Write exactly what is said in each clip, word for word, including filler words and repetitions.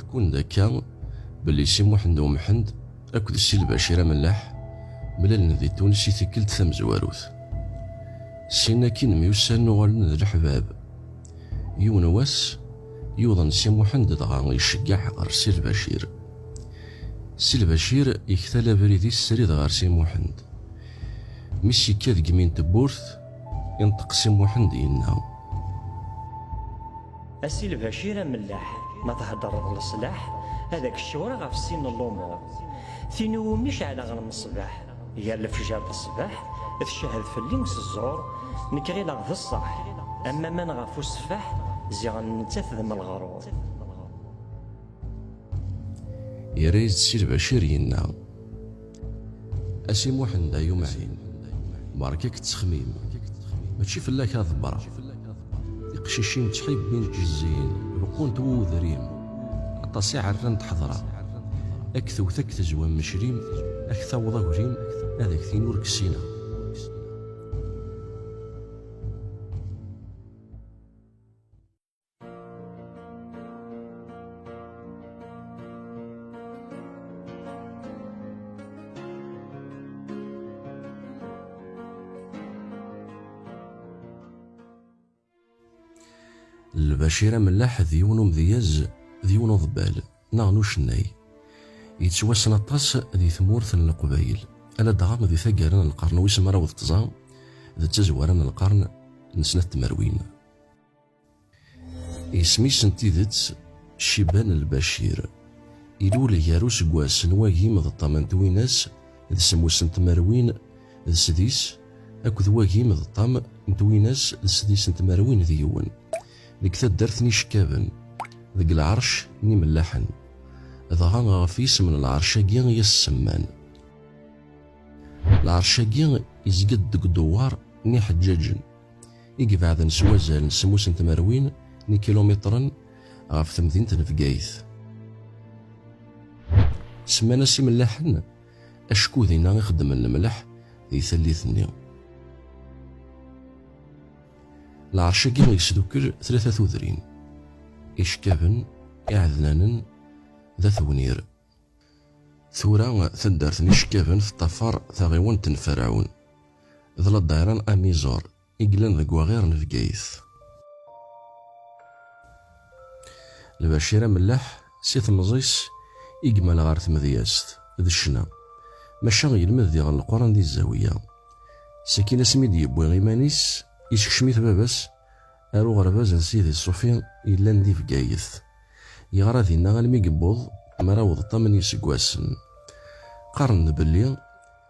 Ḥekkun-d akka belli Si Muḥend Umḥend akked Si Lbacir Amellaḥ mlalen di Tunes i tikkelt tamezwarut. Sin akkin myussanen uɣalen d leḥbab. Yiwen wass, yuḍen Si Muḥend dɣa iceggeɛ ɣer Si Lbacir. Si Lbacir iktal abrid-is srid ɣer Si Muḥend. Mi s-yekka deg imi n tewwurt, inṭeq Si Muḥend yenna: A Si Lbacir Amellaḥ, ma theddreḍ leṣlaḥ, ad ak-ccewreɣ ɣef sin n lumuṛ. Tin iwumi ceɛleɣ lmeṣbaḥ, gar lefjer d ṣṣbeḥ, tcehhed fell-i s ẓẓur, nekk ɣileɣ d ṣṣeḥ, am aman ɣef useffaḥ, ziɣen nettat d mm leɣrur. Yerra-yas-d Si Lbacir yenna: A Si Muḥend ay umɛin, berka-k ttexmim, mačči fell-ak ad ḍebbreɣ. Tiqcicin ttḥibbint tjezzin, beqqunt wudrim, aṭas i ɛerrant ḥeḍreɣ. Ad k-tewwet, ad k-tezwa meclim, ad k-taweḍ aglim, ad ak-tini ur k-ssineɣ. Lbacir Amellaḥ d yiwen umedyaz, d yiwen uḍebbal, neɣ n ucennay. Yettwassen aṭas di tmurt n Leqbayel, aladɣa di taggara n lqern wis mraw d tẓa d tazwara n lqern n snat tmerwin. Isem-is n tidet Ciban Lbacir. Ilul gar useggas n wagim d ṭṭam n twinas d semmus n tmerwin d sdis akked wagim d ṭṭam n twinas d sdis n tmerwin d yiwen deg taddart n Icekkaben, deg lɛerc n Imellaḥen, dɣa ɣef yisem n lɛerc-agi i as-semman. Lɛerc-agi izga-d deg udewwar n Iḥeǧǧaǧen, i ibeɛden s wazal n semmus n tmerwin n ikilumitren ɣef temdint n Bgayet. Semman-as Imellaḥen acku dinna i xeddmen lemleḥ di tallit-nni. Lɛerc-agi yesdukkel tlata tudrin: Icekkaben, Iɛednanen d At Wenir. Tura, taddart n Icekkaben teṭṭafar taɣiwant n Ferɛun, d la daïra n Amizur i yellan deg waɣir n Bgayet. Lbacir Amellaḥ, si temẓi-s i yemmal ɣer tmedyazt d ccna, maca yelmed diɣen Leqran di zzawiya. Sakin asmi d-yewwi iman-is, isekcem-it baba-s ar uɣerbaz n Sidi Ṣṣufi yellan di Bgayet. Yeɣra dinna almi yewweḍ mraw d ṭam n yiseggasen. Qqaren-d belli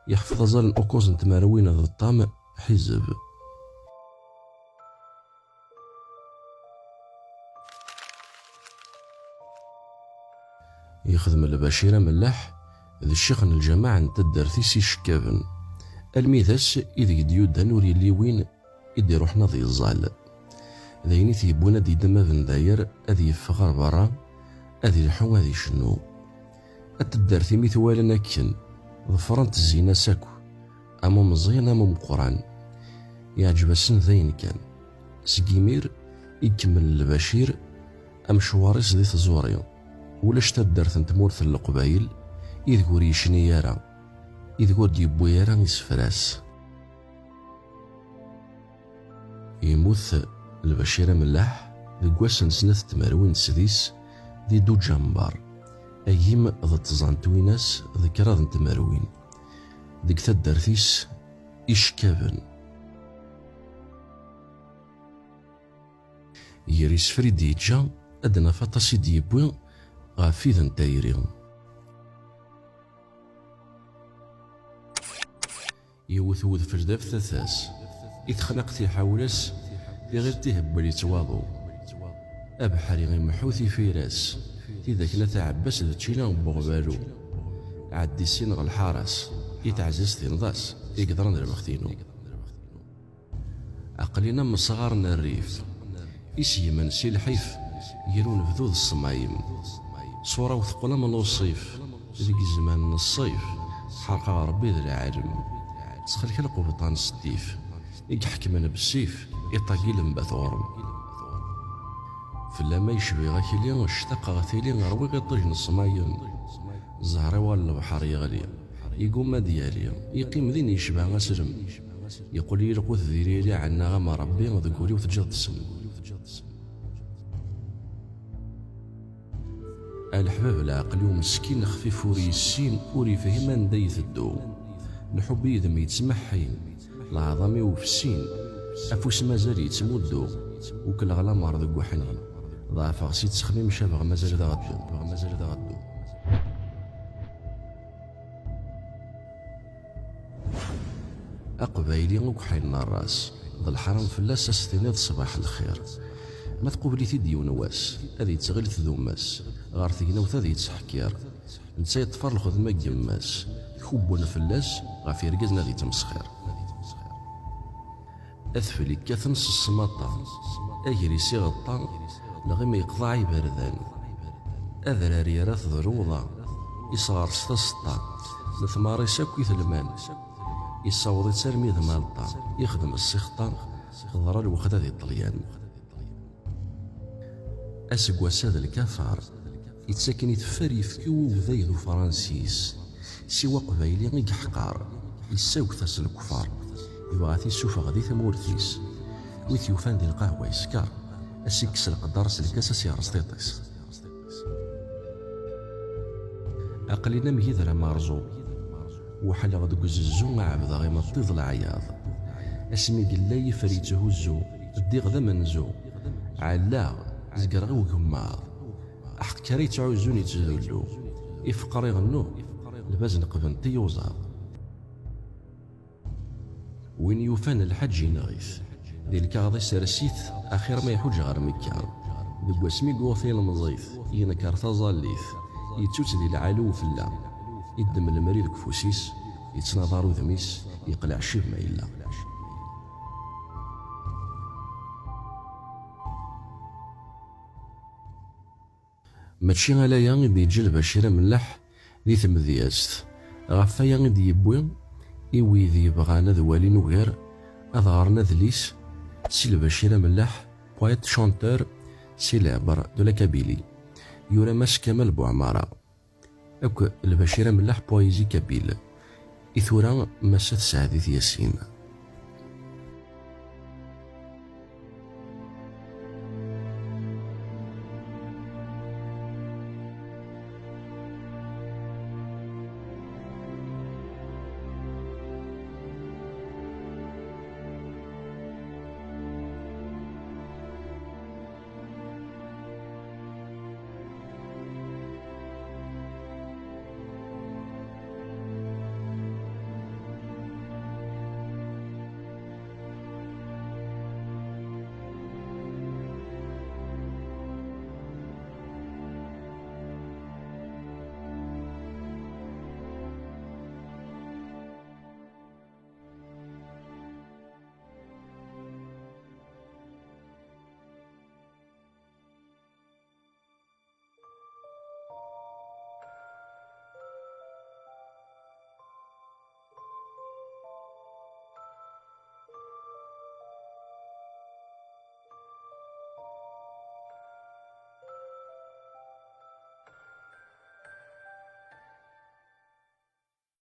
yeḥfeḍ azal n ukuẓ n tmerwin d ṭam ḥizeb. Yexdem Lbacir Amellaḥ d ccix n lǧamaɛ n taddart-is Icekkaben, almi d ass ideg d-yudan ur yelli win i d-iruḥen ad yeẓẓal. D ayen i t-yewwin ad d-yeddem abendayer, ad yeffeɣ ɣer berra, ad ilḥu, ad icennu. At taddart imi t-walan akken, ḍefren-t zzin-as akk, am umeẓyan am umeqqran. Yeɛǧeb-asen dayen kan. Seg imir i ikemmel Lbacir amecwar-is di tẓuri. Ulac taddart n tmurt n Leqbayel ideg ur yecni ara, ideg ur d-yewwi ara isefra-s. Yemmut Lbacir Amellaḥ deg wass n snat tmerwin d sdis di Dujambar, agim d tẓa n twinas d kraḍ n tmerwin, deg taddart-is Icekkaben. Gar isefra i d-yeǧǧa, ad d-naf aṭas i d-yewwi ɣef yid n tayri. Yewwet wedfel d aftata-s, i texnaqt iḥawel-as, iɣil tihebbel yettwaḍu. Abeḥri imeḥḥu tifir-as, tidak n At Ɛebbas d ččina n weɣbalu. Ɛeddi sin ɣer lḥara-s, i teɛzizt inḍas i yeḍran d lbext-inu. Aql-in am usɣar n rrif, i s-yemmen si lḥif, gar unebdu d ṣṣmayem. Ṣṣura-w teqqel am luṣif, deg zzman n ṣṣif, ḥerqeɣ Ṛebbi d lɛalem. Ttxil-k a lqebṭan s ddif, i iḥekmen bessif, iṭagil n Bat Ɣurem. Fell-am ay cbiɣ akli, ctaqeɣ tili, rwiɣ iṭij n ṣṣmayem. Zzher-iw ɣer lebḥer yeɣli, igumma ad yali, yeqqim din yecba aslem. Yeqqel-iyi lqut di lili, ɛennaɣ-am Rebbi, deg wul-iw teǧǧiḍ-d ssem. A leḥbab lɛeqli umeskin, xfif ur yessin, ur yefhim anda iteddu. Lḥub yid-m yettmeḥḥi, leɛḍam-iw fessin, afus mazal yettmuddu, ukleɣ lamer deg uḥnin. Ḍeɛfeɣ si ttexmim, cabeɣ mazal d aɣeddu, mazal d aɣeddu. Aqbayli ukḥil n ras, d leḥram fell-as ad s-tiniḍ ṣṣbaḥ lxir. Ma tqubel-it-id yiwen wass, ad yettɣil tdummas, ɣer tegnawt ad yettḥekkir. Netta yeṭṭfer lxedma n yemma-s, kubwen fell-as, ɣef yergazen ad yettmesxir. Adfel ikkaten s ssmaṭa, agris iɣeṭṭa, lɣim yeqḍeɛ iberdan. Adrar yerra-t d luḍa, isɣer s taseṭṭa, letmar-is akk itelman. Issaweḍ-itt armi d Malṭa, ixdem ssixṭa, teḍra lwexda di Ṭṭelyan. Aseggas-a d lkafar, ittaken iteffer yefki ugday d ufransis. Siwa aqbayli i yeḥqar, yessawet-as lekfar, yebɣa ad t-issufeɣ di tmurt-is. Wi t-yufan di lqahwa yesker, a s-ikkes leqder s lkas, a s-yerreẓ tiṭ-is. Aql-in am yider amerẓu, weḥleɣ deg uzezzu, ɛebdeɣ imeṭṭi d leɛyaḍ. Asmi yella yifer yetthuzzu, ddiɣ d amenzu. Ɛellaɣ, zegreɣ i ugemmaḍ. Aḥeq kra yettɛuzzun yettdullu, ifeqqer iɣennu, lbaz neqben tiyuẓaḍ. Win yufan lḥaǧ yenɣ-it, di lkaɣeḍ isers-it, axir ma iḥuǧ ɣer Mekka. Deg wasmi yuɣ tilemẓit, yenker taẓallit, yettu-tt di lɛali ufella, iddem lemri deg ufus-is, yettnaḍar udem-is, yeqleɛ ccib ma yella. Mačči ala aya i d-yeǧǧa Lbacir Amelleḥ di tmedyazt. Ɣef waya i d-yewwi i wid yebɣan ad walin ugar, ad ɣren adlis Si Lbacir Amelleḥ, poète chanteur célèbre de la Kabylie. Yura Mass Kamal Buɛmara. Akk Lbacir Amelleḥ, poésie kabyle. I tura Massa Tseɛdit Yasin.